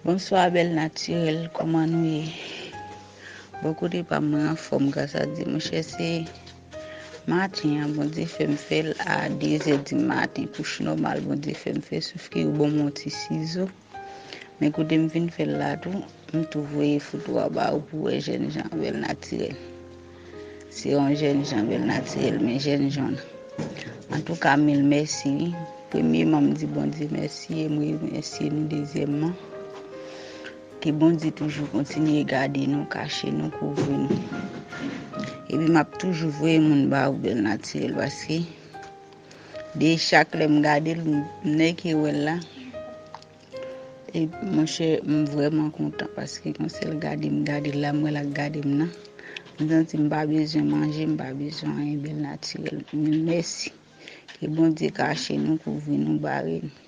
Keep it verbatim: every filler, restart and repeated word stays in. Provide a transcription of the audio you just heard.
Bonswa bèl natirèl, kòman nou ye? Bò kote pa m, mwen anfòm gras a Dye. Monchè, se maten an Bondye fè m fè l a dezè di maten. Kouch nòmal Bondye fè m fè, sof ke yo ban m yon ti sizo. Men kote m vin fè l la tou, m tou voye foto a ba ou pou wè jèn jan bèl natirèl. Se yon jèn jan bèl natirèl, men jèn jan. Antouka, mil mèsi wi. Premyeman, m di Bondye mèsi e m remèsye nou dezyèmman. Ke Bondye toujou kontinye gade nou, kache nou, kouvri nou. Epi m ap toujou voye moun ba ou bèl natirèl, paske de chak lè m gade l, m nèke wè l la. E monchè, m vrèman kontan paske yon sèl gade m gade l la, m wè l ak gade m nan. M santi m pa bezwen manje, m pa bezwen anyen, bèl natirèl. Mil mèsi. Ke Bondye kache nou, kouvri nou, bare nou.